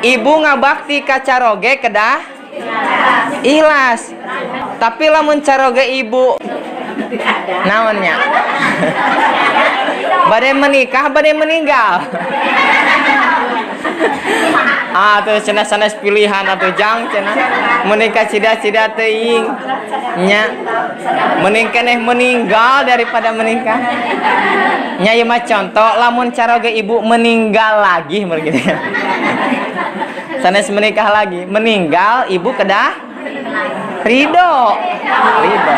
Ibu ngabakti ka caroge kedah ikhlas. Tapi lamun caroge ibu naonnya? Bade menikah, bade meninggal. Ah, tuh cenah sanes pilihan atuh, Jang, cenah. Menikah cida-cida teuing. Nya. Mending keneh meninggal daripada menikah. Nya, ieu mah contoh lamun caroge ibu meninggal lagi gitu ya. Sanes menikah lagi, meninggal, ibu kedah ridho. Ridho.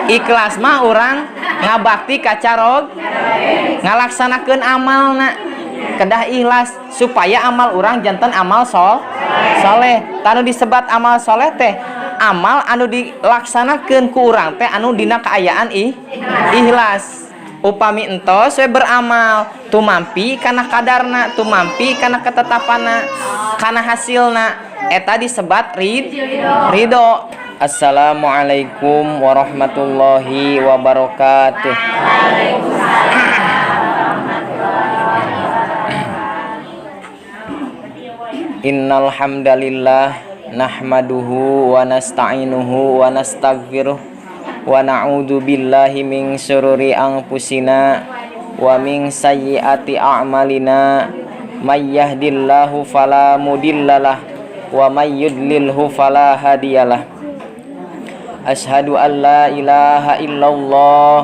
Ikhlas mah urang ngabakti ka carog, ngalaksanakeun amalna kedah ikhlas supaya amal urang janten amal soleh. Tanu disebat amal soleh teh amal anu dilaksanakeun ku urang teh anu dina kaayaan ikhlas. Upami entos we beramal tumampi kana kadarna, tumampi kana ketetapanna, kana hasilna, eta disebat ridho. Assalamualaikum warahmatullahi wabarakatuh. Innal hamdalillah nahmaduhu wa nasta'inuhu wa nastaghfiruh wa na'udzu billahi min syururi anfusina wa min sayyiati a'malina may yahdihillahu fala mudhillalah wa may yudlilhu fala hadiyalah. Ashhadu an la ilaha illallah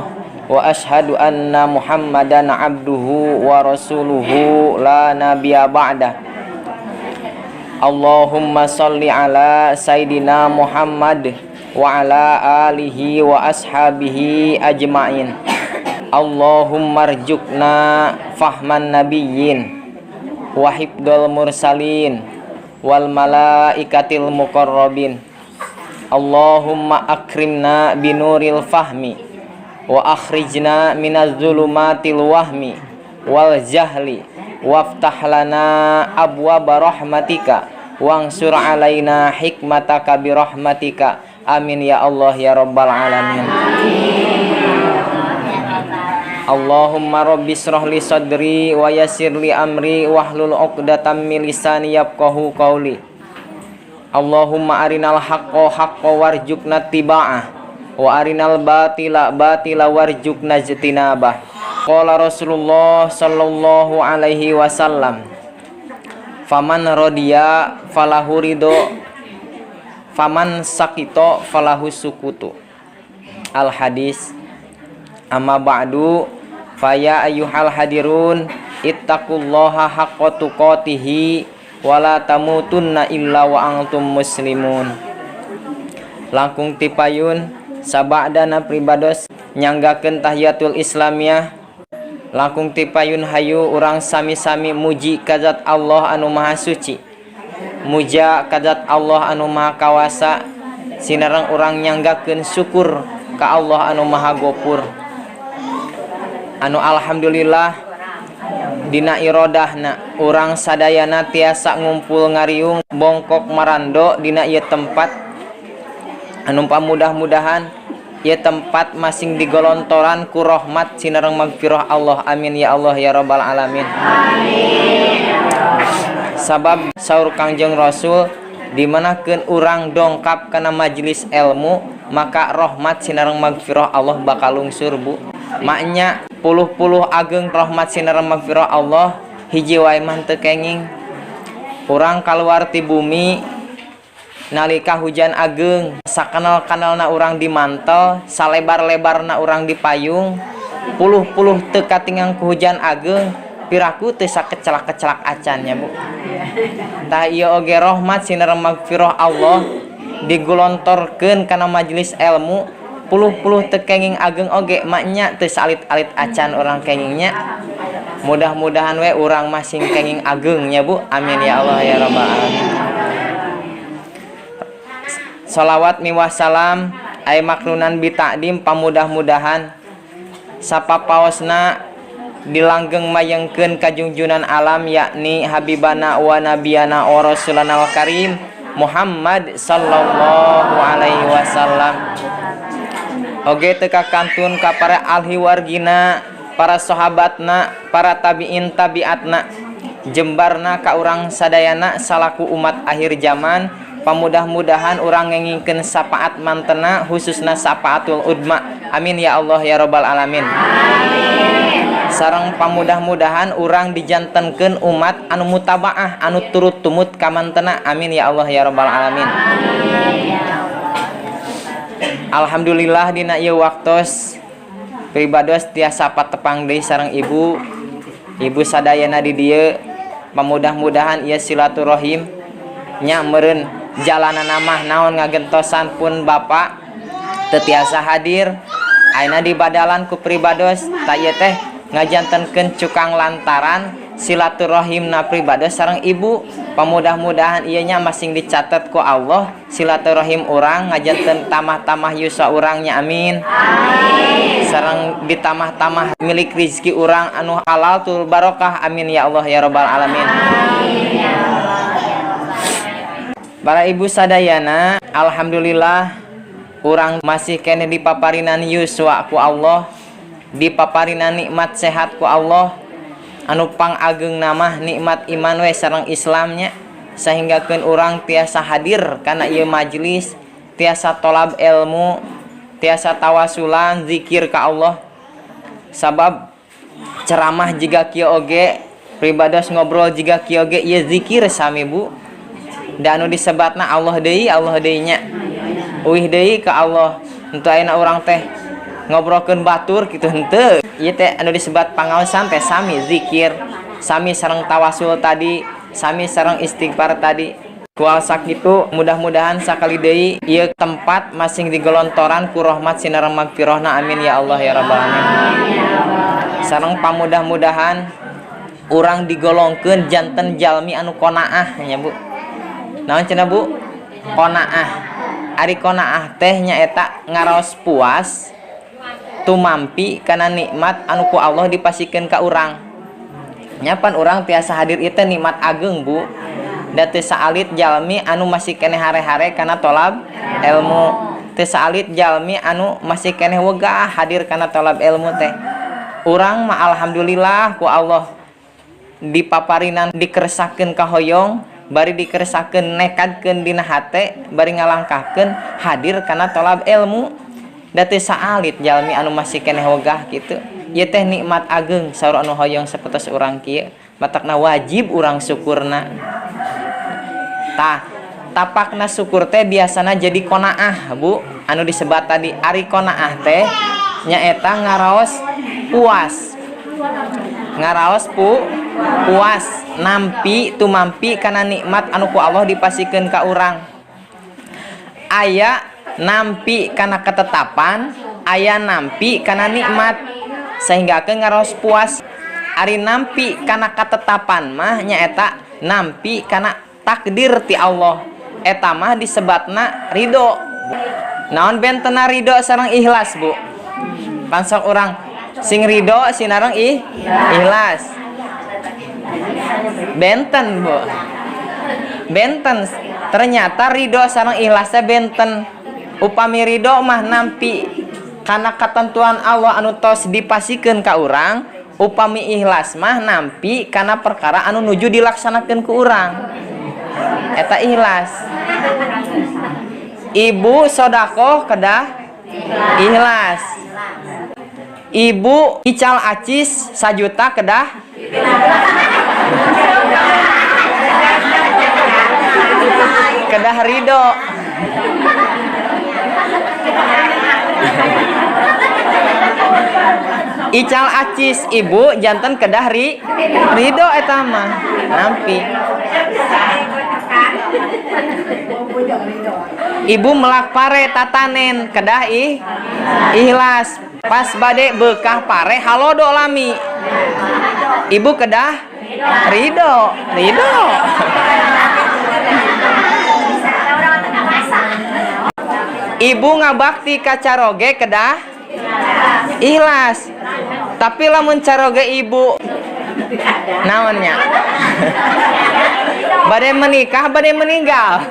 wa ashhadu anna Muhammadan abduhu wa rasuluhu la nabiyya ba'dah. Allahumma salli ala Sayyidina Muhammad wa ala alihi wa ashabihi ajma'in. Allahumma rjukna fahman nabiyyin wa hifdzal mursalin wal malaikatil muqarrabin. Allahumma akrimna binuril fahmi wa akhrijna minaz zulumatil wahmi wal jahli waftah lana abwaba rahmatika wangsur alaina hikmataka birahmatika. Amin ya Allah ya rabbal alamin. Allahumma rabbi israh li sadri wa yassir li amri wahlul 'uqdatam min lisani yafqahu qawli. Allahumma arinal haqqo haqqo warzuqna tiba'ah wa arinal batila batila warzuqna ijtinabah. Qala Rasulullah sallallahu alaihi wasallam, faman radiya falahu ridho, faman sakito falahu sukutu. Al hadis. Amma ba'du, faya ayyuhal hadirun ittaqullaha haqqa tuqatihi wala tamutunna illa wa antum muslimun. Langkung tipayun sabadana pribados nyanggakeun tahiyatul islamiyah. Langkung tipayun hayu urang sami-sami muji kazat Allah anu maha suci, muja kazat Allah anu maha kawasa, sinareng urang nyanggakeun syukur ka Allah anu maha gopur, anu alhamdulillah dina irodahna urang sadayana tiasa ngumpul ngariung bongkok marando dina ieu tempat anu pamudah-mudahan ieu tempat masing digolontoran ku rahmat sinareng magfirah Allah. Amin ya Allah ya rabbal alamin. Amin. Sabab saur Kangjeng Rasul, dimanakeun urang dongkap kana majelis ilmu maka rahmat sinareng magfirah Allah bakal lungsur, Bu. Maknya puluh-puluh ageng rahmat sinareng magfirah Allah, hiji wae mah teu kenging. Urang kaluar ti bumi nalika hujan ageng, sakanal-kanalna urang di mantel, salebar-lebarna urang di payung, puluh-puluh teu katingang ku hujan ageng, piraku teu sakecelak-kecelak acan nya, Bu. Tah, ieu oge rahmat sinareng magfirah Allah digulontorkeun kana majelis ilmu, puluh-puluh teu kenging ageng oge, maknya teu salit-alit acan urang kengingnya. Mudah-mudahan we urang masing kenging ageng nya, Bu. Amin ya Allah ya rabbal alamin. Salawat miwah salam ay maknunan bitakdim pamudah-mudahan sapapaosna dilanggeng mayengkeun kajungjunan alam, yakni habibana wa nabiyana wa rasulana al karim Muhammad sallallahu alaihi wasallam. Oge teu kakantun ka para ahli wargina, para sahabatna, para tabiin tabiatna, jembarna ka urang sadayana salaku umat akhir zaman. Pamudah-mudahan urang ngengingkeun syafaat mantena, khususna syafaatul udma. Amin ya Allah ya robbal alamin. Sareng pamudah-mudahan urang dijantenkeun umat anu mutabaah, anu turut tumut ka mantena. Amin ya Allah ya robbal alamin. Alhamdulillah, dina ieu waktos pribados tiasa patepang deui sareng ibu ibu sadayana di dieu. Pamudah-mudahan ieu silaturahim nya meureun jalanana mah naon ngagentosan pun bapak teu tiasa hadir. Ayeuna dibadalan ku pribados. Tah, ieu teh ngajantenkeun cukang lantaran silaturahimna pribados sareng ibu. Pamudah-mudahan ieu nya masing dicatet ku Allah silaturahim urang, ngajanten tamah-tamah yuswa urangnya. Amin. Sareng ditamah-tamah milik rizki urang anu halal tur barokah. Amin ya Allah ya robbal alamin. Para ibu sadayana, alhamdulillah urang masih keneh dipaparinan yuswa ku Allah, dipaparinan nikmat sehat ku Allah, anu pangageng nama nikmat iman we sareng Islamnya, sehinggakeun urang tiasa hadir kana ieu majelis, tiasa tolab ilmu, tiasa tawasulan zikir ka Allah. Sabab ceramah jiga kieu oge, pribados ngobrol jiga kieu oge, ieu zikir sami, Bu. Da anu disebatna Allah deui, Allah deui nya, uih deui ka Allah. Henteu ayeuna urang teh ngobrolkeun batur kitu, henteu. Ieu teh anu disebat pangaosan teh sami zikir, sami sareng tawasul tadi, sami sareng istighfar tadi. Kual sakitu, mudah-mudahan sakali deui ieu tempat masing digelontoran ku rahmat sinareng magfirahna. Amin ya Allah ya rabbal alamin. Sareng pamudah-mudahan urang digolongkeun janten jalmi anu qonaah nya, Bu. Naon cenah, Bu? Qonaah. Ari qonaah teh nyaeta ngaraos puas tumampi kana nikmat anu ku Allah dipasikeun ka urang. Nyapan urang tiasa hadir itu nikmat ageng, Bu. Da teu saalit jalmi anu masih keneh hare-hare kana tolab ilmu, teu saalit jalmi anu masih keneh wegah hadir kana tolab ilmu teh. Urang mah alhamdulillah ku Allah dipaparinan, dikeresakeun kahoyong, bari dikeresakeun nekadkeun dina hate, bari ngalangkahkeun hadir kana tolab ilmu. Da teu saalit jalmi anu masih keneh wegah kitu. Ieu teh nikmat ageng saur anu hoyong sapertos urang kieu, matakna wajib urang syukurna. Tah, tapakna syukur teh biasana jadi qonaah, Bu, anu disebat tadi. Ari qonaah teh nyaeta ngaraos puas, ngaraos puas nampi tumampi kana nikmat anu ku Allah dipasikeun ka urang. Aya nampi kana ketetapan, aya nampi kana nikmat, sehingga ke ngaraos puas. Ari nampi kana ketetapan mah nyaeta nampi kana takdir ti Allah. Eta mah disebatna ridho. Naon bentena ridho sareng ikhlas, Bu? Pansok urang sing ridho sinareng ikhlas. Benten, Bu, benten. Ternyata ridho sareng ikhlasnya benten. Upami ridho mah nampi karena ketentuan Allah anu tos dipasikeun ka urang. Upami ikhlas mah nampi karena perkara anu nuju dilaksanakeun ku urang, eta ikhlas. Ibu sodakoh kedah ikhlas. Ibu ical acis sajuta kedah kedah ridho. Ical acis ibu janten kedah ridho. Eta mah nampi. Ibu melak pare tatanen kedah ikhlas. Pas bade bekah pare halodo lami, ibu kedah ridho, ridho. Ibu ngabakti ka caroge kedah ikhlas. Tapi lamun caroge ibu naonnya, bade menikah, bade meninggal.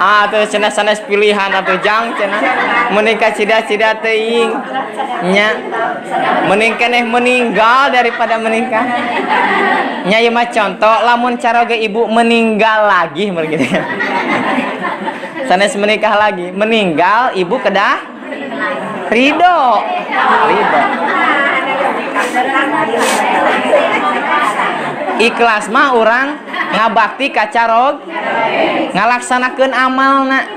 Ah, tuh cenah sanes pilihan atuh, Jang, cenah. Menikah cida-cida teuing. Nya. Mending keneh meninggal daripada menikah. Nya, ieu mah contoh lamun caroge ibu meninggal lagi gitu ya. Sanes menikah lagi, meninggal, ibu kedah ridho. Ridho. Ikhlas mah urang ngabakti ka caroge, ngalaksanakeun amalna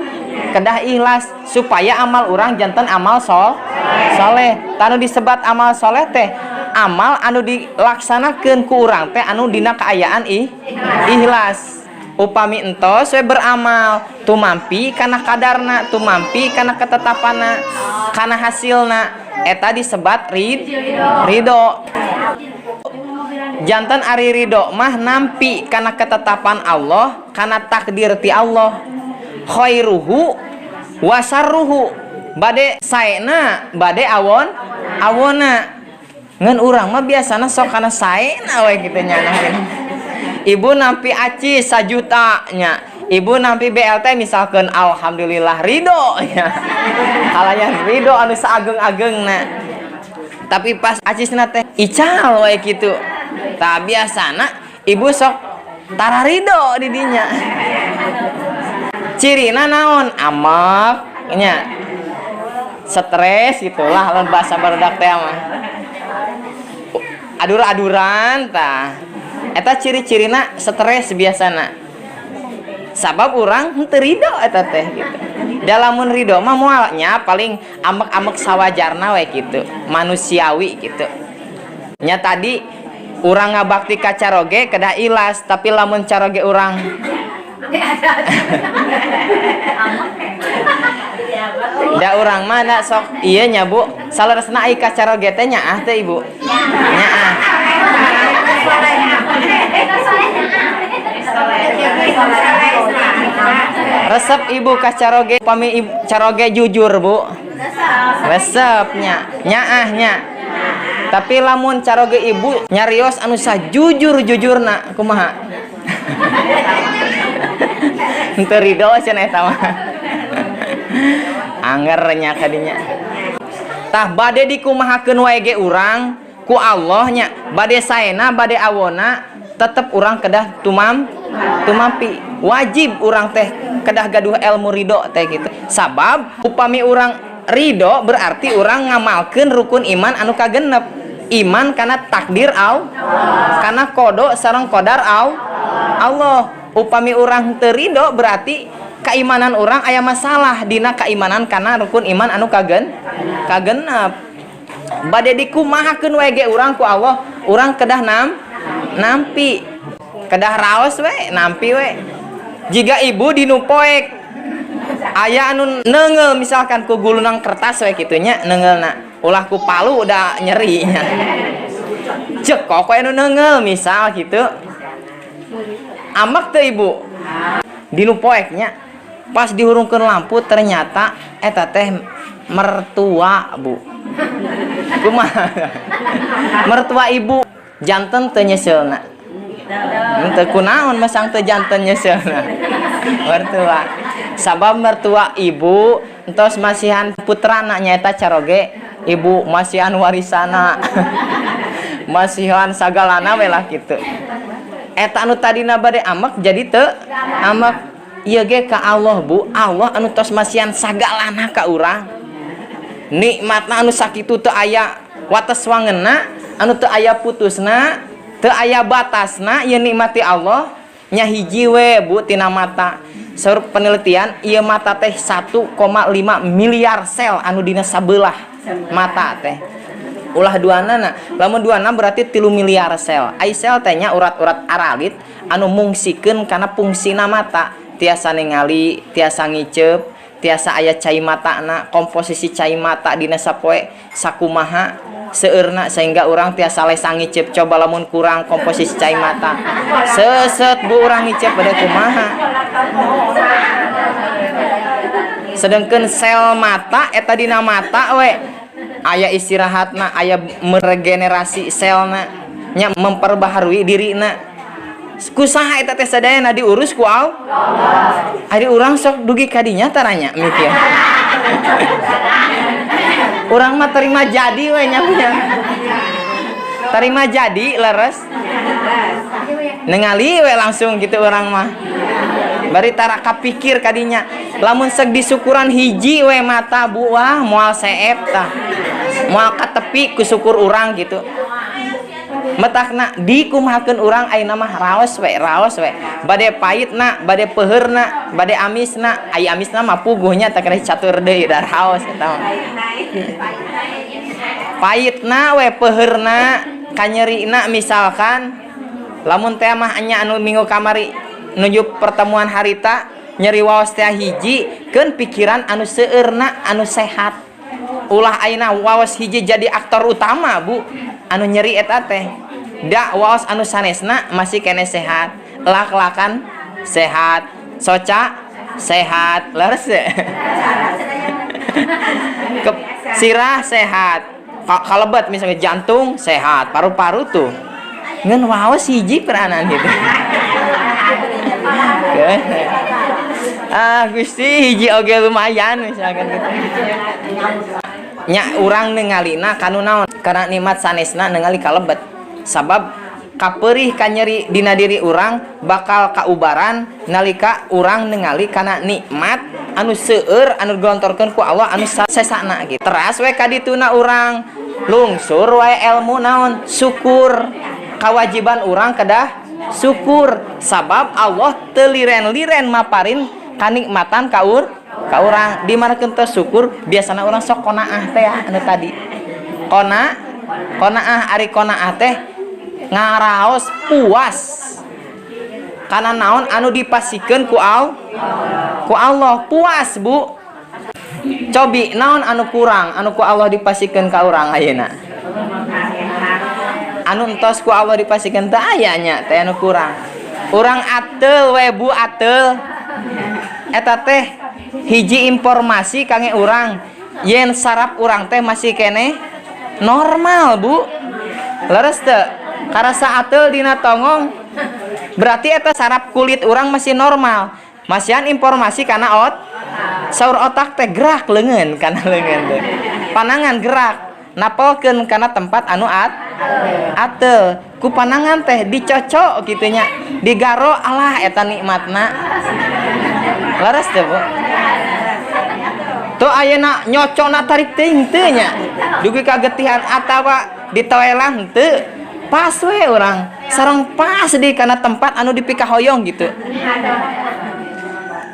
kedah ikhlas supaya amal urang janten amal soleh. Tah, nu disebat amal soleh teh amal anu dilaksanakeun ku urang teh anu dina kaayaan ikhlas. Upami entos we beramal tumampi kana kadarna, tumampi kana ketetapanna, kana hasilna, eta disebat ridho. Janten ari ridho mah nampi kana ketetapan Allah, kana takdir ti Allah, khairuhu wasarruhu, bade saena bade awon awona. Ngan urang mah biasana sok kana saena we kitu nya. Ibu nampi aci sajuta nya, ibu nampi BLT misalkan, alhamdulillah, ridho nya, kalayan ridho anu saageng-agengna. Tapi pas acisna teh ical we kitu, tah biasana ibu sok tara ridho di dinya. Cirina naon? Amek nya, stres gitulah, lamun bahasa barudak teh mah adur-aduran. Tah, eta ciri-cirina stres biasana, sabab urang henteu ridho eta teh gitu. Dalamun ridho mah moal nya, paling ambek-ambek sawajarna we gitu, manusiawi gitu nya. Tadi urang ngabakti ka caroge kedah ikhlas, tapi lamun caroge urang. Da urang mah da sok ieu nya, Bu, saleresna ai ka caroge teh nyaah teh, Ibu? Nyaah. Resep Ibu ka caroge pami caroge jujur, Bu? Resep nya, nyaah nya. Tapi lamun caroge ibu nyarios anu sajujur-jujurna, kumaha? Henteu ridho cenah eta mah. Anger nya kadinya. Tah, bade dikumahakeun wae ge urang ku Allah nya, bade saena bade awona, tetep urang kedah tumampi. Wajib urang teh kedah gaduh ilmu ridho teh gitu. Sabab upami urang ridho berarti urang ngamalkeun rukun iman anu kagenep. Iman karena takdir karena qodo sareng qodar Allah. Upami urang teu ridho berarti keimanan urang aya masalah dina keimanan karena rukun iman anu kagenep. Bade dikumahakeun wae ge urang ku Allah, urang kedah nampi, kedah raos we, nampi we. Jika ibu dinu poek aya anu neunggeul misalkan ku gulunang kertas we kitu nya, neunggeulna ulah ku palu, udah nyeri nya, cekok we anu neunggeul misal gitu, ambek teu ibu dinu poek nya? Pas dihurungkeun lampu ternyata eta teh mertua, Bu, kumaha? Mertua ibu, janten teu nyeseulna? Henteu. Kunaon masang teu janten nyeseulna? Mertua, sabab mertua ibu entos masihan putrana, nyaeta caroge ibu, masihan warisana, masihan sagalana we lah kitu. Eta anu tadina bade ambek jadi teu ambek. Ieu ge ka Allah, Bu. Allah anu tos masihan sagalana ka urang, nikmatna anu sakitu teu aya wates wangenna, anu teu aya putusna, teu aya batasna ieu nikmati Allah nya. Hiji we, Bu, tina mata. Saur penelitian ieu mata teh 1,5 miliar sel anu dina sabelah mata teh, ulah duanana. Lamun duana berarti 3 miliar sel. Ai sel teh nya urat-urat aralit anu mungsikeun kana fungsina mata, tiasa ningali, tiasa ngiceup, tiasa aya cai matana, komposisi cai mata dina sapoe sakumaha seueurna sehingga urang tiasa lesang ngiceup. Coba lamun kurang komposisi cai mata, seset, Bu, urang ngiceup bade kumaha? Sedangkan sel mata eta dina mata we aya istirahatna, aya meregenerasi selna nya, memperbaharui dirina. Ku saha eta teh sadayana diurus ku Allah. Ari urang sok dugi kadinya taranya mikir. Urang mah terima jadi we nya punya. Terima jadi, leres. Ningali we langsung gitu urang mah. Bari tara kapikir kadinya. Lamun seg disukuran hiji we mata, Bu, wah, moal seep tah. Moal katepi ku syukur urang gitu. Matakna dikumahakeun urang ayeuna mah raos we, raos we. Bade pahitna, bade peuheurna, bade amisna, aya amisna mah puguhnya tak kena catur deui da raos eta mah. Pahitna we, peuheurna, kanyerina, misalkan lamun teh mah nya anu minggu kamari nuju pertemuan harita nyeri waos teh hiji keun pikiran anu seueurna anu sehat. Ulah ayeuna waos hiji jadi aktor utama, Bu, anu nyeri eta teh. Da waos anu sanesna masih kene sehat, lak-lakan sehat, soca sehat, leres teu? Sirah sehat, kalebet misalnya jantung sehat, paru-paru tuh. Ngan waos hiji peranan gitu. Ah, Gusti, hiji oge lumayan misalkan gitu. Nya urang ningalina kanu naon? Karena nikmat sanesna ningali kalebet. Sabab kaperih kanyeri dina diri urang bakal kaubaran nalika urang ningali kana nikmat anu seueur anu digontorkeun ku Allah anu sesana gitu. Teras we kadituna urang lungsur wae ilmu naon? Syukur. Kawajiban urang kedah syukur sabab Allah teu liren-liren maparin kanikmatan ka urang. Di mana teu syukur biasana urang sok qonaah teh ya, anu tadi. Qonaah, ari qonaah teh ngaraos puas karena naon anu dipasikeun ku Allah, puas, Bu. Cobi naon anu kurang anu ku Allah dipasikeun ka urang ayeuna anu entos ku Allah dipasikeun teu aya nya teh anu kurang. Urang ateul we, Bu, ateul eta teh hiji informasi kangge urang yen saraf urang teh masih keneh normal, Bu. Leres teu? Karasa ateul dina tonggong berarti eta saraf kulit urang masih normal, masihan informasi kana saur otak teh gerak leungeun kana leungeun teh, panangan gerak napelkeun kana tempat anu ateul, ku panangan teh dicocok kitu nya, digaro, alah eta nikmatna. Leres teu, Bu? Tuh ayeuna nyocokna tarik teuing teu nya, dugi kagetihan atawa ditoelan teu, pas we urang sareng pas di kana tempat anu dipikahoyong gitu.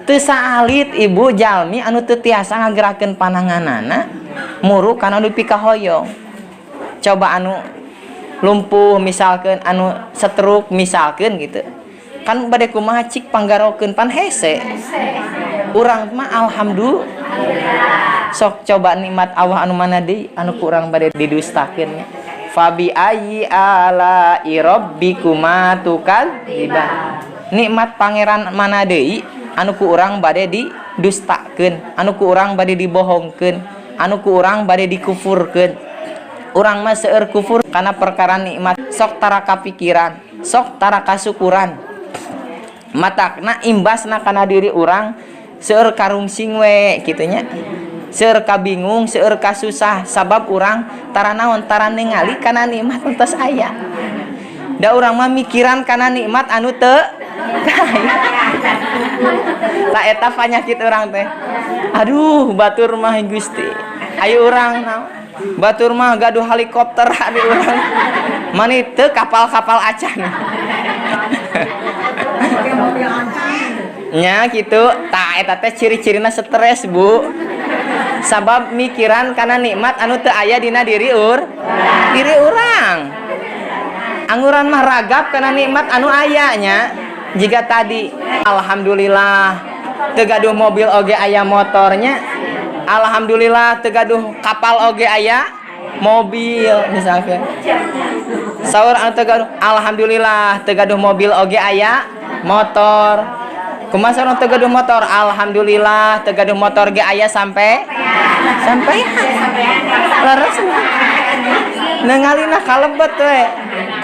Teu saalit, Ibu, jalmi anu teu tiasa ngagerakeun pananganana muru kana anu dipikahoyong. Coba anu lumpuh misalkan, anu stroke misalkan gitu kan, bade kumaha cik panggarokeun pan hese. Urang mah alhamdulillah. Sok coba nikmat Allah anu mana deui anu kurang bade didustakeun nya? Fabi ayyi ala rabbikuma tukadziban. Nikmat Pangeran mana deui anu ku urang bade didustakeun, anu ku urang bade dibohongkeun, anu ku urang bade dikufurkeun? Urang mah seueur kufur karena perkara nikmat sok tara kapikiran, sok tara kasukuran. Matakna imbasna kana diri urang seueur karungsing we kitu nya, seueur kabingung, seueur kasusah, sabab urang tara naon, tara ningali kana nikmat entos aya. Da urang mah mikiran kana nikmat anu teu aya. Tah, eta panyakit urang teh. Aduh, batur mah Gusti, ayo urang naon, batur mah gaduh helikopter, ari urang mani teu kapal-kapal acan nya gitu. Tah, eta teh ciri-cirina stres, Bu, sabab mikiran kana nikmat anu teu aya dina diri urang. Anguran mah ragap kana nikmat anu aya nya. Jika tadi alhamdulillah teu gaduh mobil oge aya motornya, alhamdulillah teu gaduh kapal oge aya mobil misalkan. Saur anu teu gaduh, alhamdulillah teu gaduh mobil oge aya motor. Kumaha saur anu teu gaduh motor? Alhamdulillah teu gaduh motor ge aya sampai sampai. Leres nengalina kalebet we.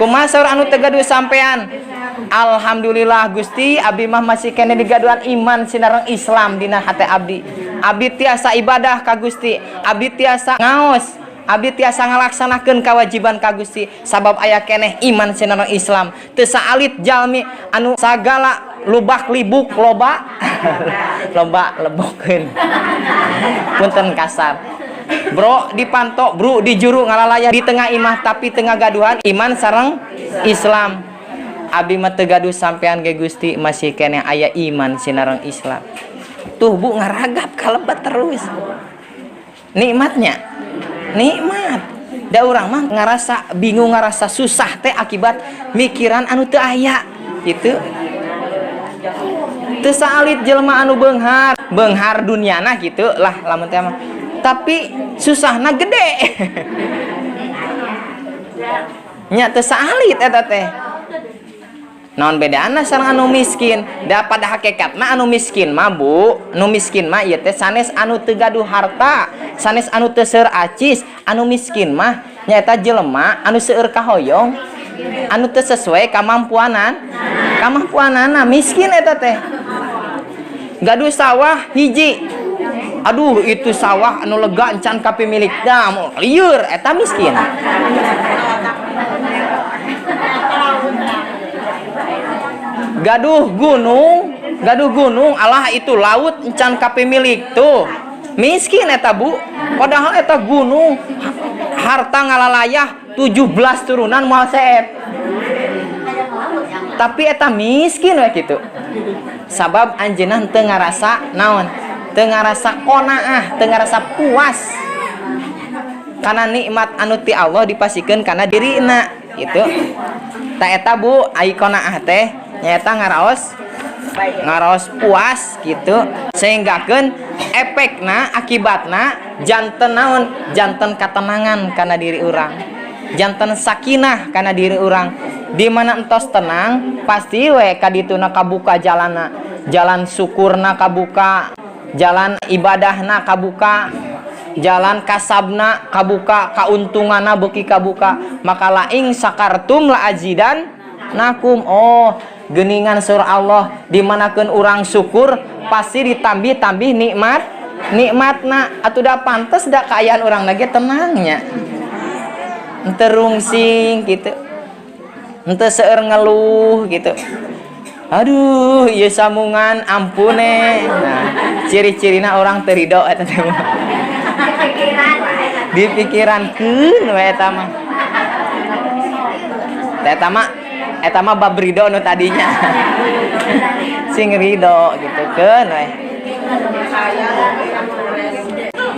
Kumaha saur anu teu gaduh sampean? Alhamdulillah Gusti, abdi mah masih keneh digaduhan iman sinareng Islam dina hate abdi. Abdi tiasa ibadah ka Gusti, abdi tiasa ngaos, abdi tiasa ngalaksanakeun kewajiban ka Gusti sabab aya keneh iman sinareng Islam. Teu saalit jalmi anu sagala lubak libuk loba loba lebokeun. Punten kasar. Bro dipanto, bro di juru ngalalaya di tengah imah, tapi tengah gaduhan iman sareng Islam. Abdi mah teu gaduh sampean ge Gusti, masih keneh aya iman sinareng Islam. Tuh Bu, ngaragap kalebet terus. Nikmatnya. Nikmat. Da urang mah ngarasa bingung, ngarasa susah teh akibat mikiran anu teu aya gitu. Teu saalit jelema anu beunghar, beunghar duniana gitu lah lamun teh mah. Tapi susahna gede. Nya teu saalit eta teh. Naon bedana sareng anu miskin? Da pada hakikatna anu miskin mah Bu, anu miskin mah ieu teh sanes anu teu gaduh harta, sanes anu teu seueur acis, anu miskin mah nyaeta jelema anu seueur kahoyong, anu teu sesuai kamampuanan. Kamampuanana miskin eta teh. Gaduh sawah hiji. Aduh, itu sawah anu lega encan kapimilik da, lieur eta miskin. Gaduh gunung, alah itu laut encan kapimilik tuh. Miskin eta Bu. Padahal eta gunung harta ngalalayah 17 turunan moal seep. Tapi eta miskin we kitu. Sabab anjeunna teu ngarasa naon? Teu ngarasa qonaah, teu ngarasa puas. Karena nikmat anu ti Allah dipasikeun kana dirina gitu. Ta eta Bu, ai qonaah teh nyaeta ngaraos puas gitu, sehinggakeun efekna akibatna janten naon, janten katenangan kana diri urang, janten sakinah kana diri urang. Di mana entos tenang pasti we kadituna kabuka jalana, jalan syukurna kabuka, jalan ibadahna kabuka, jalan kasabna kabuka, kauntunganna beuki kabuka. Maka laing sakartum la azidan nakum. Oh, geningan surah Allah dimanakeun urang syukur pasti ditambih-tambih nikmat nikmatna. Atuh da pantes da kaayaan urang lagi tenangnya, henteu rungsing gitu, henteu seueur ngeluh gitu. Aduh, ieu samungan ampune. Nah, ciri-cirina orang teu ridho eta teh. Dipikirankeun we eta mah. Eta mah bab ridho nu tadinya. Sing ridho gitu keun we.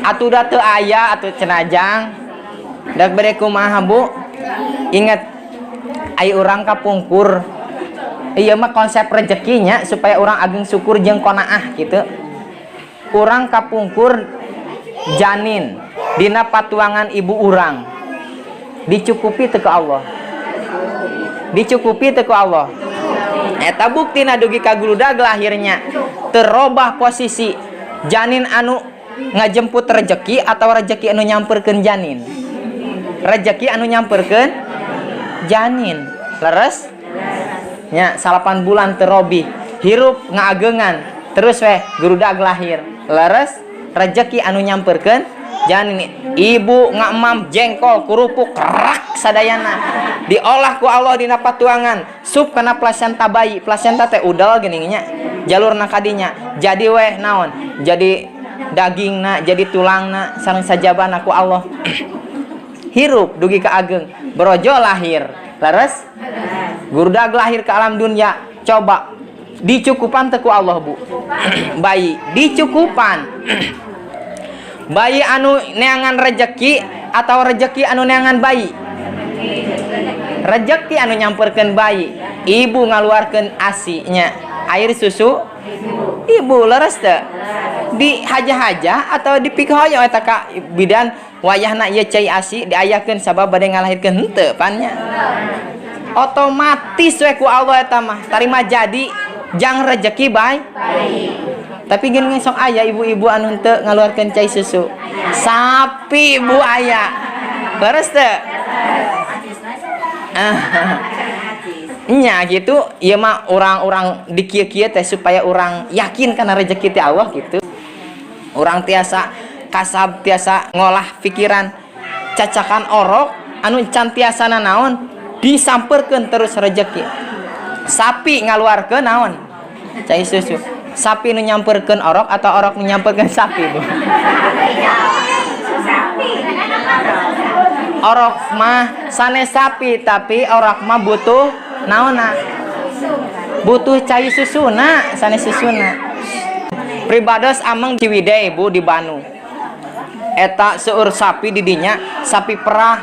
Atuh da teu aya atuh cenajang. Dak bade kumaha Bu? Ingat ai urang kapungkur. Iya mah konsep rezekinya supaya orang ageng syukur jeung qonaah gitu. Urang kapungkur janin dina patuangan ibu urang. Dicukupi teu ku Allah. Dicukupi teu ku Allah. Eta buktina dugi ka guludag lahirnya. Terobah posisi janin anu ngajemput rejeki atau rejeki anu nyamperkeun janin. Rejeki anu nyamperkeun janin. Leres? Nya 8 bulan terobih, hirup ngaagengan, terus weh gurudag lahir. Leres? Rejeki anu nyamperkeun janin. Ibu ngamam jengkol kerupuk kerak sadayana diolah ku Allah dina patuangan, sup kana plasenta bayi. Plasenta teh udal geuning nya, jalurna kadinya jadi weh naon, jadi dagingna, jadi tulangna sareng sajabana ku Allah. Hirup dugi ka ageng, brojo lahir. Leres? Gurudag lahir ke alam dunia. Coba dicukupan teu ku Allah Bu? Bayi dicukupan. Bayi anu neangan rejeki atau rejeki anu neangan bayi? Rejeki anu nyamperkeun bayi. Ibu ngaluarkeun asinya, air susu ibu. Leres teu? Dihaja-haja atau dipikahoyong eta ka bidan wayahna ieu cai asi diayakeun sabab bade ngalahirkeun, henteu pan nya. Otomatis we ku Allah eta mah tarima jadi jang rejeki bae. Tapi geuning sok aya ibu-ibu anu henteu ngaluarkeun cai susu sapi Bu, aya. Leres teu? Nya gitu, ieu mah orang-orang di kieu-kieu teh supaya orang yakin kana rezeki ti Allah gitu. Orang tiasa kasab, tiasa ngolah pikiran. Cacakan orok anu can tiasa naon, disamperkeun terus rezeki. Sapi ngaluarkeun naon? Cai susu. Sapi nu nyamperkeun orok atau orok nu nyamperkeun sapi, Bu? Sapi. Orok mah sanes sapi, tapi orok mah butuh naonna? Butuh cai susuna, sanes susuna. Pribados ameng Ciwidey, Bu, di Bandung. Eta seueur sapi di dinya, sapi perah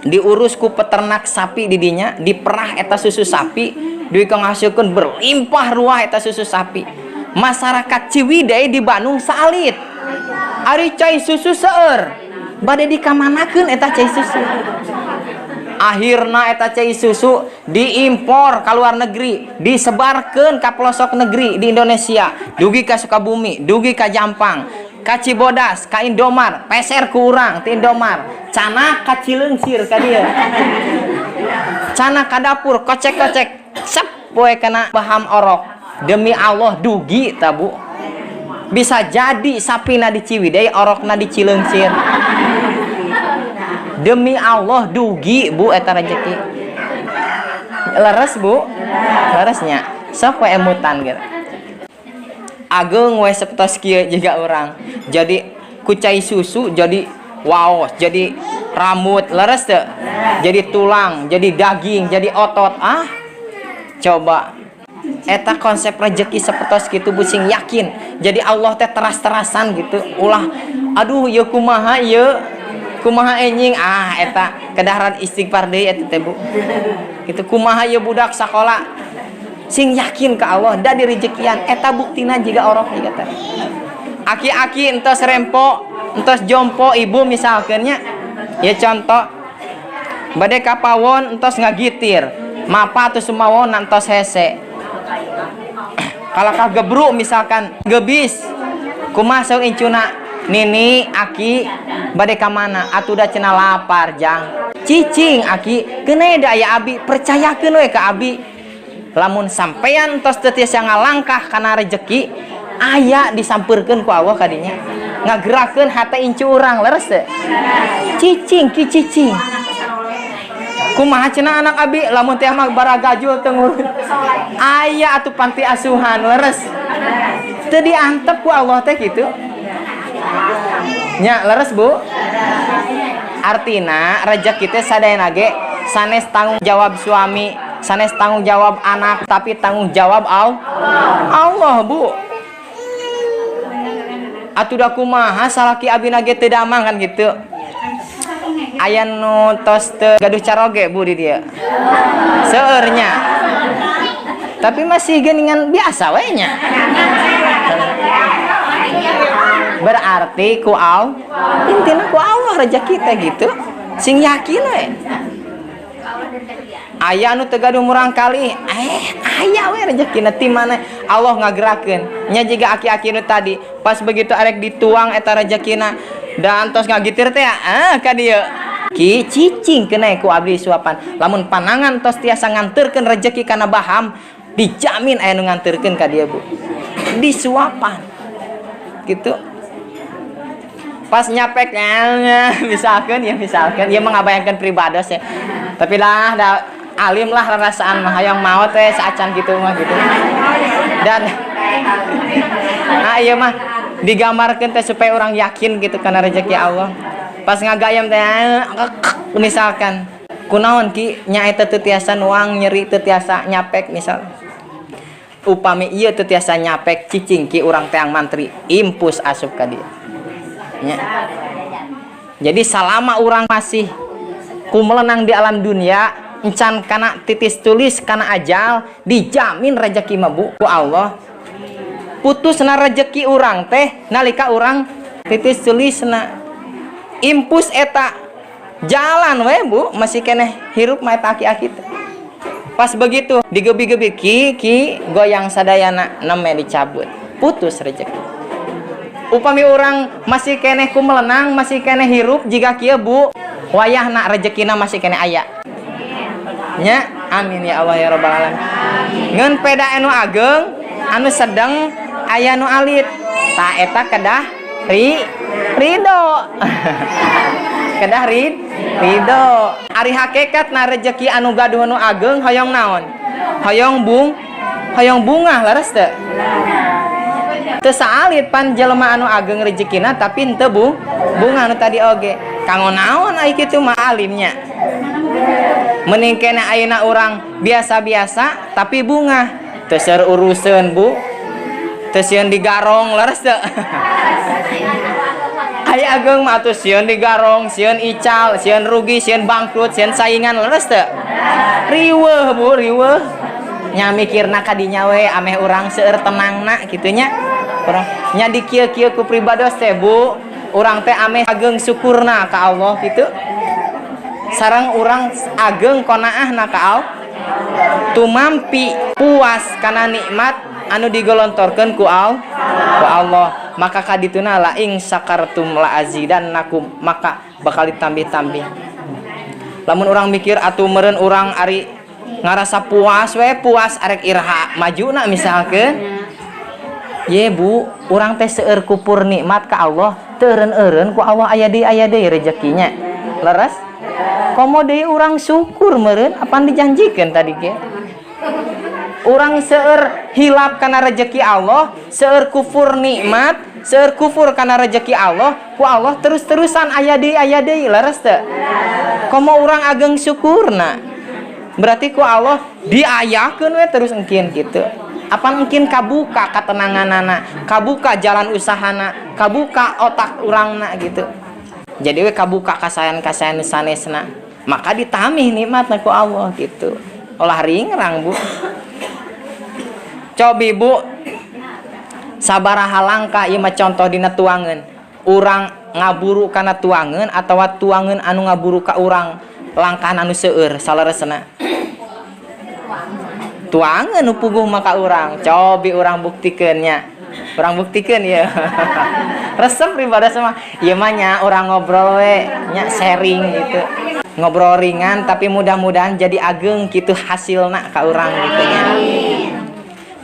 diurus ku peternak sapi di dinya, diperah eta susu sapi, duit ngahasilkeun berlimpah ruah eta susu sapi. Masyarakat Ciwidey di Bandung salit. Ari cai susu seueur, bade dikamanakeun eta cai susu? Akhirna eta cai susu diimpor ke luar negeri, disebarkan ke pelosok negeri di Indonesia, dugi ka Sukabumi, dugi ka Jampang, ka Cibodas, ka Indomar, peser ku urang ti Indomar, candak ka Cileungsir ka dieu. Candak ka dapur, kocek-kocek, sep poe kana baham orok. Demi Allah, dugi ta, Bu. Bisa jadi sapina di Ciwidey, orokna di Cileungsir. Demi Allah, dugi, Bu, eta rezeki. Leres, Bu? Leresnya. Sok we emutan gitu. Ageng we sapertos kieu jiga urang. Jadi ku cai susu jadi waos, jadi rambut, leres teu? Jadi tulang, jadi daging, jadi otot. Ah. Coba eta konsep rezeki sapertos kitu, Bu, sing yakin. Jadi Allah teh teras-terasan gitu. Ulah, aduh, ieu kumaha ieu? Kumaha enjing? Ah, eta kedaharan istighfar deui eta teh, Bu. Gitu, kumaha ieu budak sakola? Sing yakin ke Allah da direjekian. Eta buktina jiga orok jiga teh. Aki-aki entos rempo, entos jompo, ibu misalkan nya. Ya, contoh bade ka pawon entos ngagitir. Mapa atuh sumawon entos hese. Kalakah gebru misalkan gebis. Kumaha saur incuna? "Nini, aki bade ka mana?" "Atuh da cenah lapar, Jang." "Cicing, aki, keun da aya abi, percayakeun we ka abi." Lamun sampean tos teu tiasa ngalangkah kana rejeki, aya disampeurkeun ku Allah kadinya. Ngagerakeun hate incu urang, leres teu? Cicing, ki, cicing. "Kumaha cenah anak abi lamun teh mah baragajul teu ngurus?" "Aya atuh panti asuhan." Leres? Teu diantep ku Allah teh gitu. Nya, leres, Bu? Artina rezeki teh sadayana ge sanes tanggung jawab suami, sanes tanggung jawab anak, tapi tanggung jawab Allah, Bu. Atuh da kumaha salaki abi ge teu damang kan gitu. Aya nu tos teu gaduh caroge, Bu, di dieu? Seueur nya. Tapi masih geuningan biasa we nya. Berarti ku Allah, intina ku Allah rezeki teh gitu. Sing yakin we. Aya anu teu gaduh murang kali, aya we rezekina ti mana Allah ngagerakeun. Nya jiga aki-aki nu tadi, pas begitu arek dituang eta rezekina dan tos ngagitir teh, ah, ka dieu. "Ki, cicing kena ku abdi suapan." Lamun panangan tos tiasa nganterkeun rezeki kana baham, dijamin aya nu nganterkeun ka dieu, Bu. Disuapan. Gitu. Pas nyapek misalkan ya, misalkan ya mengabayangkan pribados ya. Tapi lah da, alim lah rasaan mah, hayang maot teh saacan gitu mah gitu. Dan nah, iya mah digambarkan teh supaya orang yakin gitu karena rezeki Allah. Pas ngagayam teh misalkan, "Kunaon, Ki?" Nya eta teu tiasa nuang, nyeri, teu tiasa nyapek misal. "Upami ieu teu tiasa nyapek, cicing, Ki, urang teang mantri." Impus asup ka dieu. Nya. Jadi salama orang masih kumelenang di alam dunia, encan kana titis tulis kana ajal, dijamin rezeki mah, Bu, ku Allah. Putus na rezeki urang teh nalika urang titis tulis na. Impus eta jalan we, Bu, masih keneh hirup mah eta aki-aki teh. Pas begitu digebi-gebi, "Ki, ki," goyang sadayana, neme dicabut, putus rezeki. Upami orang masih keneh kumelenang, masih keneh hirup jiga kieu, Bu, wayahna rezekina masih keneh aya. Nya. Amin ya Allah ya rabbal alamin. Ngan peda anu ageng, anu sedang, aya nu alit. Tah, eta kedah ridho. Kedah ridho. Ari hakikat na rezeki anu gaduh anu ageng hoyong naon? Hoyong bungah, leres teu? Teu saalit pan jelema anu ageng rezekina, tapi henteu bungah anu tadi oge. Kanggo naon ai kitu mah alimnya? Mending kene ayeuna urang biasa-biasa tapi bungah. Teu seueur uruseun, Bu. Teu sieun digarong, leres teu? Aya ageng mah atuh sieun digarong, sieun ical, sieun rugi, sieun bangkrut, sieun saingan, leres teu? Riweuh, Bu, riweuh. Nya mikirna kadinya we ameh urang seueur tenangna kitu nya. Urang nya di kieu-kieu ku pribados teh, Bu. Urang teh ameh ageng syukurna ka Allah kitu. Sareng urang ageng qanaahna ka Allah. Tumampi puas kana nikmat anu digolontorkeun ku Allah. Maka kadituna la in syakartum la azidannakum, maka bakal ditambih-tambih. Lamun urang mikir atuh meureun urang ari ngarasa puas we, puas arek iraha majuna misalkeun. Ye Bu, urang teh seueur kufur nikmat ka Allah, teu eureun-eureun ku Allah aya deui rezekinya. Leres? Komo deui urang syukur meureun, apan dijanjikeun tadi ge. Urang seueur hilap kana rezeki Allah, seueur kufur nikmat, seueur kufur kana rezeki Allah, ku Allah terus-terusan aya deui, leres teu? Komo urang ageng syukurna. Berarti ku Allah diayakeun we terus engkin gitu. Apan mungkin kabuka katenanganana, kabuka jalan usahana, kabuka otak urangna gitu. Jadi we kabuka kasayan-kasayan sanesna. Maka ditambih nikmatna ku Allah gitu. Olah ringrang, Bu. Cobi, Bu, sabaraha langka ieu mah contoh dina tuangeun. Urang ngaburu kana tuangeun atawa tuangeun anu ngaburu ka urang langkahan anu seueur saleresna? Tuangeun nu puguh mah ka urang. Cobi urang buktikeun nya. Urang buktikeun ya. Resep ibadah sama ieu mah nya, urang ngobrol we nya, sharing gitu. Ngobrol ringan tapi mudah-mudahan jadi ageng gitu hasilna ka urang gitu nya.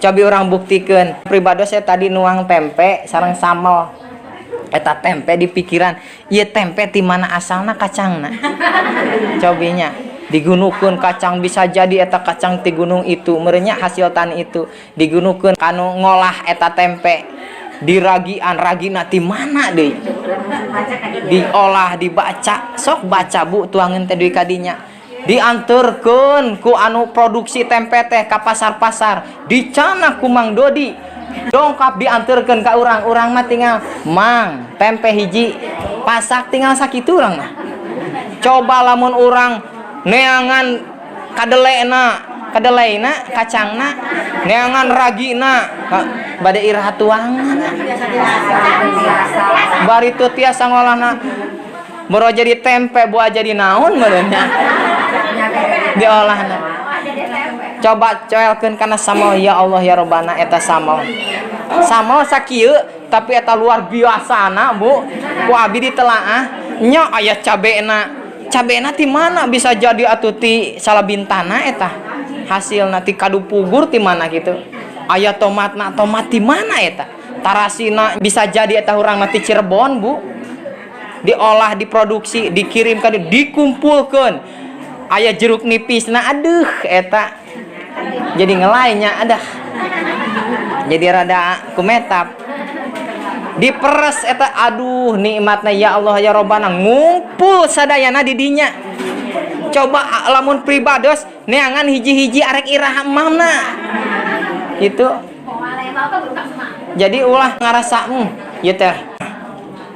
Cobi urang buktikeun. Pribados saya tadi nuang tempe sareng sambel. Eta tempe di pikiran, ieu tempe ti mana asalna kacangna? Cobinya digunukeun kacang, bisa jadi eta kacang ti gunung itu meureun hasil tani itu, digunukeun kanu ngolah eta tempe, diragian, ragina ti mana deui, diolah, dibaca, sok baca, Bu, tuangan teh deui kadinya, dianterkeun ku anu produksi tempe teh ka pasar-pasar, dicanak ku Mang Dodi, dongkap, dianterkeun ka urang. Urang mah tinggal, "Mang, tempe hiji," pasak, tinggal sakitu urang mah. Coba lamun urang neangan kadelena, kadelaina, kacangna, neangan ragina, bade iraha tuangan? Bari teu tiasa ngolahna, boro jadi tempe, buah jadi naon meureun nya diolahna. Coba coelkeun kana sambal, ya Allah ya Robbana, eta sambal, sambal sakieu tapi eta luar biasa na, Bu. Ku abi ditelaah nya, aya cabena. Cabena ti mana? Bisa jadi atuh ti salabintana eta hasilna, ti kadupugur, ti mana gitu. Aya tomatna, tomat ti mana eta? Tarasina bisa jadi eta urang ti Cirebon, Bu. Diolah, diproduksi, dikirimkan, dikumpulkan. Aya jeruk nipis. Nah, aduh, eta jadi ngelainya ada, jadi rada kumetap, diperes eta, aduh, nikmatna ya Allah ya Robbana, ngumpul sadayana di dinya. Coba lamun pribados neangan hiji-hiji, arek iraha emamna gitu? Jadi ulah ngarasa ieu teh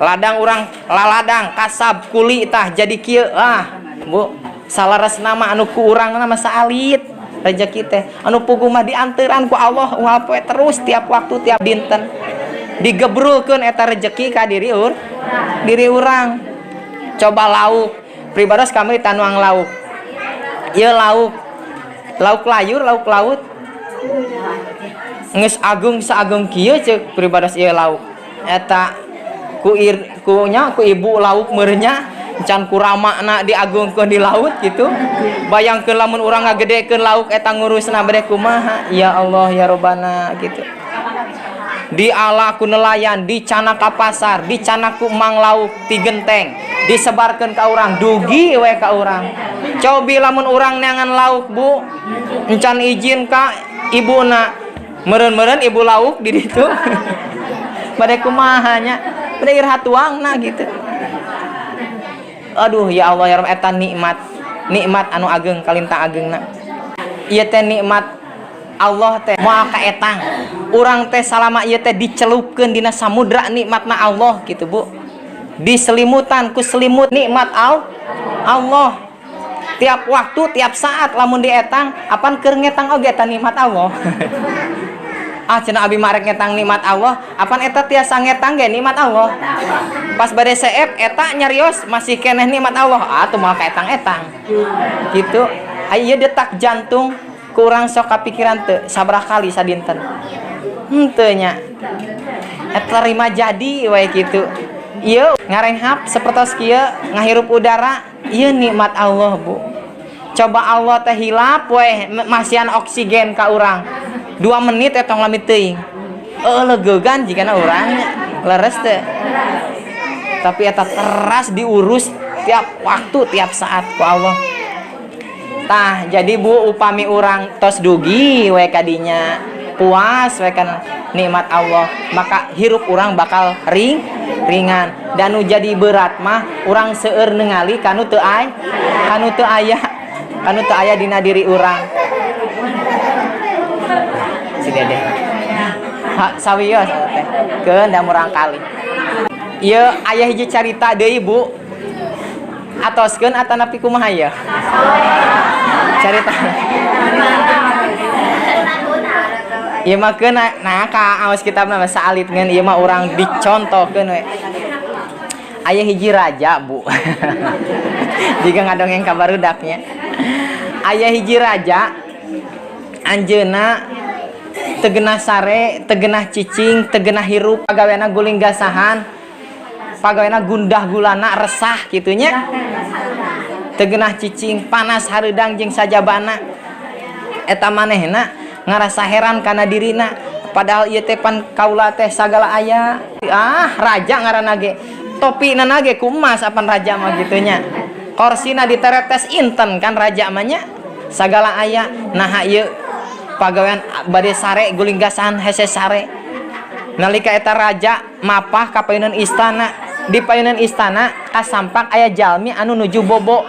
ladang urang, laladang kasab kuli tah jadi kieu. Ah, Bu, salares nama anu ku urang nama saalit rezeki teh. Anu puguh mah dianteran ku Allah unggal poe, terus tiap waktu, tiap dinten digebrulkeun eta rezeki ka diri urang. Coba lauk, pribados kami tanuang lauk. Ieu lauk, lauk layur, lauk laut geus agung saageng kieu. Ceuk pribados ieu lauk eta ku ir, ku nya ku ibu lauk meureun nya. Can kuramakna diagungkeun di laut gitu. Bayangkeun lamun urang ngagedekeun lauk eta ngurusna bade kumaha? Ya Allah ya Robbana gitu. Diala ku nelayan, dicanak ka pasar, dicanak ku mang lauk ti genteng, disebarkeun ka urang, dugi we ka urang. Cobi lamun urang neangan lauk, Bu, encan izin ka ibuna, meureun-meureun ibu lauk di ditu. Bade kumaha nya? Bade iraha tuangna gitu. Aduh, ya Allah ya Rabb, eta nikmat, nikmat anu ageng kalintang agengna. Ieu teh nikmat Allah teh moal kaetang. Urang teh salama ieu teh dicelupkeun dina samudra nikmatna Allah gitu, Bu. Diselimutan ku selimut nikmat Allah. Tiap waktu, tiap saat lamun dietang, apan keur ngetang oge eta nikmat Allah. Ah, cenah abi mah rek ngetang nikmat Allah, apan eta tiasa ngetang ge nikmat Allah. Pas bade seep eta nyarios masih keneh nikmat Allah. Ah, tuh moal kaetang-etang. Gitu. Aya detak jantung kurang sok kapikiran teu sabaraha kali sadinten? Henteu nya. Eta terima jadi we kitu. Ieu ngarenghap sapertos kieu, ngahirup udara, ieu nikmat Allah, Bu. Coba Allah teh hilap we masihan oksigen ka urang. 2 menit eta tong lami teuing. Eueuh, legegan jigana urang nya. Leres teu? Tapi eta teras diurus tiap waktu, tiap saat ku Allah. Tah, jadi Bu, upami urang tos dugi we kadinya, puas we kana nikmat Allah, maka hirup urang bakal ringan. Dan nu jadi berat mah urang seueur ningali kanu teu aya dina diri urang. Si Dede. Ha, sawios teh. Keun da murang kali. Ieu aya hiji carita deui, Bu. Atoskeun atanapi kumaha ieu? Carita. Ieu mah keun nah ka aos kitabna mah saalit, ngan ieu mah urang dicontohkeun we. Aya hiji raja, Bu. Jika ngadongeng ka barudaknya. Aya hiji raja, anjeunna teu genah sare, teu genah cicing, teu genah hirup, pagaweana guling gasahan, pagaweana gundah gulana resah kitu nya. Teu genah cicing, panas hareudang jeung sajabana. Eta manehna ngarasa heran kana dirina, padahal ieu teh pan kaula teh sagala aya. Ah, raja ngaranna ge. Topina ge ku emas apan raja mah kitu nya. Korsina diteretes inten kan raja mah nya. Sagala aya, naha ieu pagawean bade sare guling gasahan hese sare. Nalika eta raja mapah ka payunan istana, di payunan istana kasampak aya jalmi anu nuju bobo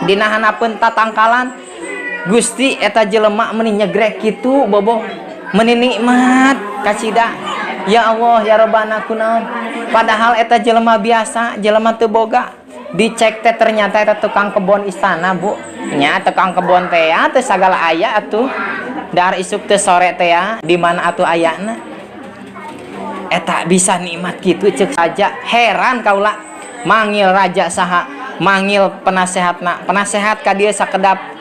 dina hanapeun tatangkalan. Gusti, eta jelema meuni nyegrek kitu bobo, meuni nikmat kacida. Ya Allah ya Robbana, kunaon? Padahal eta jelema biasa, jelema teu boga. Dicek teh ternyata eta tukang kebon istana, Bu. Nya tukang kebon teh ya teu sagala aya atuh. Dar isuk teh sore teh ya, di mana atuh ayana? Eta bisa nikmat kitu cek saja, heran kaula. Manggil raja saha? Manggil penasehatna. Penasehat ka dieu sakedap.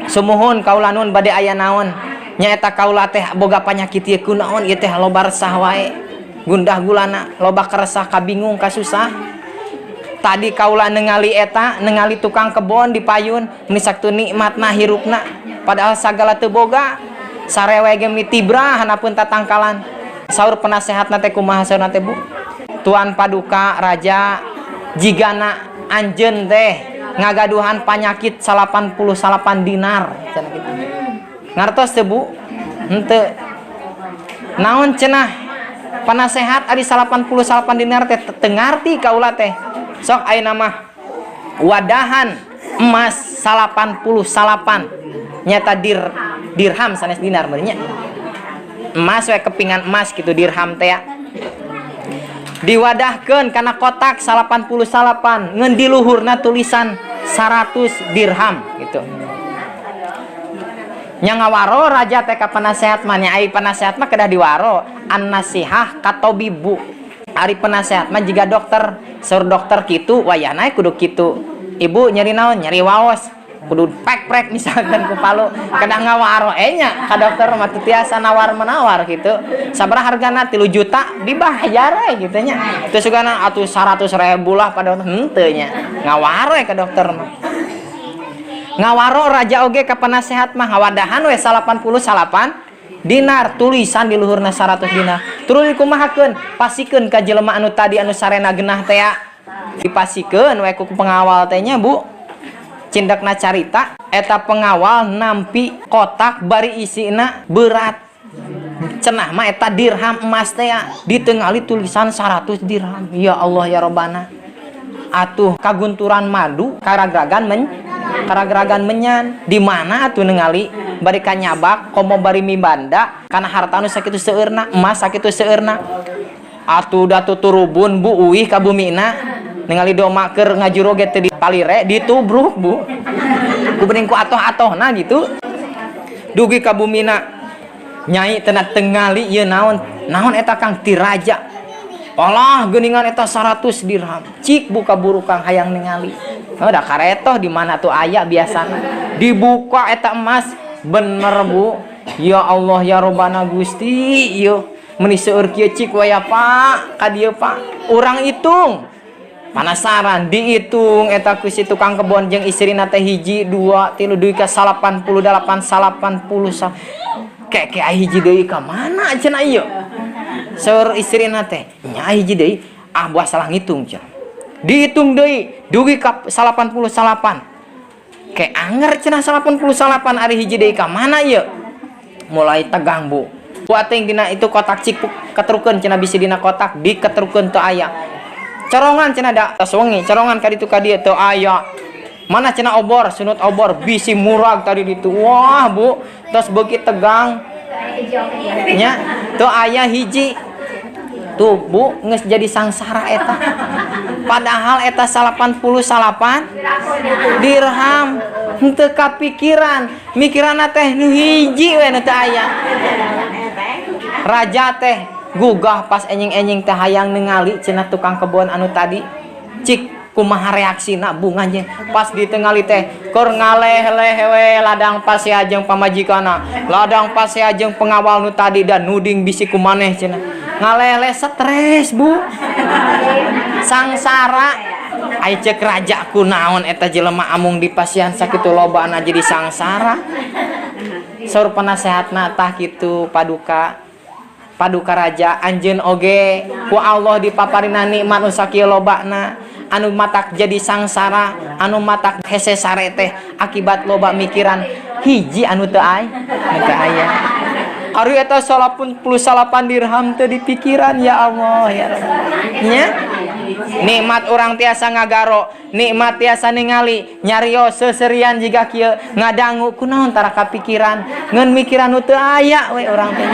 Sumuhun kaula nun, bade aya naon? Nyaeta kaula teh boga panyakit ieu, kunaon ieu teh loba resah wae. Gundah gulana, loba keresah, kabingung, kasusah. Tadi kaula nengali eta, nengali tukang kebon di payun, meuni saktu nikmatna hirupna. Padahal sagala teu boga. Sarewe ge meuni tibra hanapeun tatangkalan. Saur penasehatna teh kumaha saurna teh, Bu? Tuan Paduka Raja, jigana anjeun teh ngagaduhan panyakit 89 dinar cenah kitu. Ngartos teu, Bu? Henteu. Naon cenah? Penasehat, ari 89 dinar teh teu ngarti kaula teh. Sok ayeuna mah wadahan emas 89 nyata dirham sanes dinar meureun nya. Emas we, kepingan emas gitu dirham teh ya. Diwadahkeun kana kotak 89 ngan di luhurna tulisan 100 dirham gitu. Nya ngawaro raja teh ka penasehat mah nya, ai penasehat mah kedah diwaro, an nasihah katobibu. Ari penasehat mah jiga dokter, saur dokter kitu wayahna kudu kitu. Ibu nyeri naon? Nyeri waos. Kudu pek-prek misalkan ku palu kedah ngawaro nya ka dokter mah teu tiasa nawar menawar gitu. Sabaraha hargana? 3 juta, dibayar we gitu nya. Terus sugana atuh 100 ribu lah pada henteu nya. Ngawaro we ka dokter mah. Ngawaro raja oge ka penasehat mah, ngawadahan we 88 dinar, tulisan di luhurna 100 dinar. Terus dikumahakeun? Pasikeun ka jelema anu tadi anu sarena genah teh, dipasikeun we ku pengawal teh nya, Bu. Cindekna carita, eta pengawal nampi kotak bari isina berat, cenah mah eta dirham emas teh, ditengali tulisan 100 dirham. Ya Allah ya Robbana, atuh kagunturan madu karagragan men karagragan menyan di mana atuh ningali bari kanyabak komo bari mibanda kana harta anu sakitu seueurna, emas sakitu seueurna. Atuh da tuturubun, Bu, uih ka bumina, ningali doma keur ngajuro ge teu dipalire, ditubruk, Bu, ku bening ku atoh-atohna gitu dugi ka bumina. Nyai tena tengali ieu naon naon eta, Kang? Ti raja. Alah, geuningan eta 100 dirham. Cik, buka buru, Kang, hayang ningali. Oh, da karetoh di mana tuh aya biasana. Dibuka eta emas, bener, Bu. Ya Allah ya Robbana, Gusti, ieu meuni seueur kieu, cik we ya, Pak, ka dieu, Pak. Urang hitung. Penasaran, dihitung eta ku si tukang kebon jeung istrina teh, hiji, dua, tilu, dugi ka 88, 80 sa. Kek ke hiji deui ka mana cenah ieu? Saur istrina teh, nya hiji deui, ah buah salah ngitung cenah. Dihitung deui dugi ka 88. Ke anger cenah 88, ari hiji deui ka mana ieu? Mulai tegang, Bu. Ku ating dina itu kotak, cik keterukeun cenah, bisi dina kotak, diketerukeun teu aya. Corongan cenah, da tos wengi, corongan ka ditu ka dieu teu aya. Mana cenah obor, sunut obor bisi murag tadi ditu. Wah, Bu, tos beuki tegang. Nya, teu aya hiji. Tuh, Bu, geus jadi sangsara eta. Padahal eta 88 dirham. Henteu kapikiran, mikiranna teh nu hiji we nu teu aya. Raja teh gugah pas enjing-enjing teh hayang ningali cenah tukang kebon anu tadi. Cik kumaha reaksina bunga jeung pas ditengali teh, keur ngaleh-leh we ladang pasea jeung pamajikanna, ladang pasea jeung pengawal nu tadi, dan nuding bisi kumaneh cenah. Ngaleh-leh stres, Bu. Sangsara. Ai ceuk raja, kunaon eta jelema amung dipasihan sakitu lobana jadi sangsara? Saur penasehatna, tah kitu, paduka, paduka raja, anjeun oge ku Allah dipaparina nikmat nu sakieu lobana, anu matak jadi sangsara, anu matak hese sare teh akibat loba mikiran hiji anu teu aya, teu aya. Ari eta 88 dirham teu dipikiran. Ya Allah ya Rabb nya. Nikmat urang tiasa ngagaro, nikmat tiasa ningali, nyarios seserian jiga kieu, ngadangu, kunaon tara kapikiran ngeun mikiran nu teu aya we urang teh.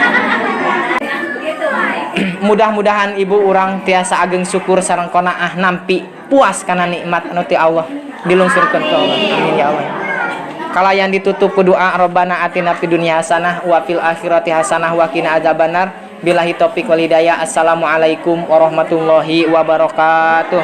Mudah-mudahan, Ibu, urang tiasa ageng syukur sareng qanaah, nampi puas kana nikmat anu ti Allah dilungsurkeun ke Allah. Amin ya Allah. Kalayan ditutup ku doa, Robbana atina fid dunya hasanah wa fil akhirati hasanah wa qina adzabannar. Billahi taufik wal hidayah. Assalamualaikum warahmatullahi wabarakatuh.